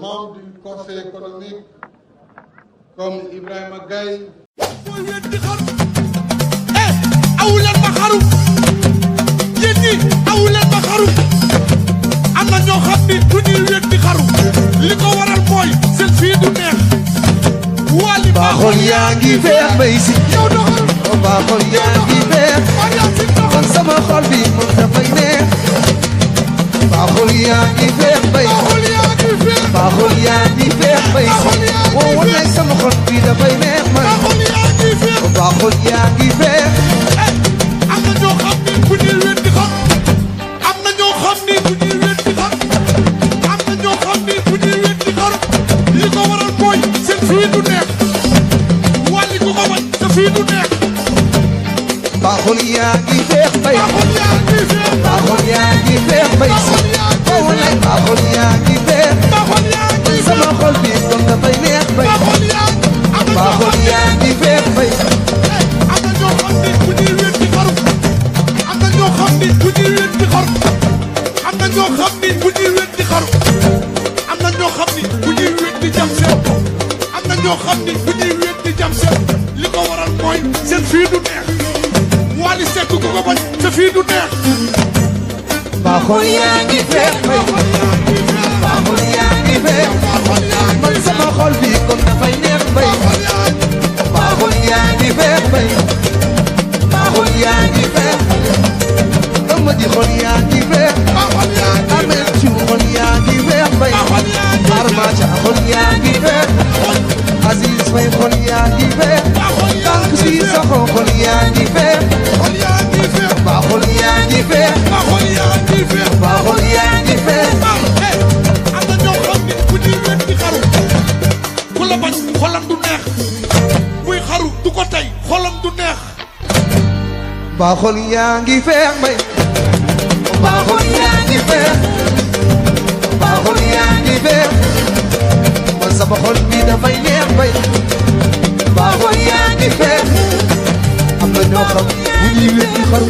membres du Conseil économique comme Ibrahima Gaye. mooy wéet di xaru awuleen ma xaru yéen ñi awuleen ma xaru am na ñoo xam ni du ñuy wéet di xaru li ko waral mooy seen fii du neex wali baaxol yaa ngi feex bay si yow doxal baaxol yaa ngi feex man sama xol bi moom dafay neex baaxol yaa ngi feex bay baaxol yaa ngi feex bay woo wane sama xol bi dafay neex man baaxol yaa ngi feex am na ñoo xam ni bu ñuy wéet di xaru am na ñoo xam ni bu ñuy wéet di xaru am na ñoo xam ni bu ñuy wéet di xaru li ko waral mooy seen fii du neex wàlli ku ko bañ sa fii du neex baaxol yaa ngi feex bay baaxol yaa ngi feex baaxol yaa ngi feex bay woo wane baaxol yaa ngi feex baaxol yaa ngi feex sama xol bi moom dafay neex bay baaxol yaa baaxol yaa ngi feex bay am na ñoo xam ni bu ñuy wéet di xaru am na ñoo xam ni bu ñuy wéet di xaru am na ñoo xam ni bu ñuy wéet di xaru am na ñoo xam ni bu ñuy wéet di jam seen am na ñoo xam ni bu ñuy wéet di jam seen li ko waral mooy seen fii du neex Wally Seck ku ko bañ sa fii du neex baaxol yaa ngi feex bay baaxol yaa ngi feex man sama xol bi kon dafay neex bay baaxol yaa ngi feex bay baaxol yaa ngi feex dama di xol yaa ngi feex amee ci xol yaa ngi feex bay armaca xol yaa ngi feex Aziz Fay xol yaa ngi feex tànk si sa xol yaa ngi feex xol yaa ngi feex baaxol yaa ngi feex xol yaa ngi feex baaxol yaa ngi feex am na ñoo xam ni bu ñuy wéet di xaru ku la bañ xolam du neex muy xaru du ko tey xolam du neex baaxol yaa ngi feex bay baaxol yaa ngi feex baaxol yaa ngi feex man sama xol bi dafay neex bay baaxol yaa ngi feex am na ñoo xam bu ñuy wéet di xaru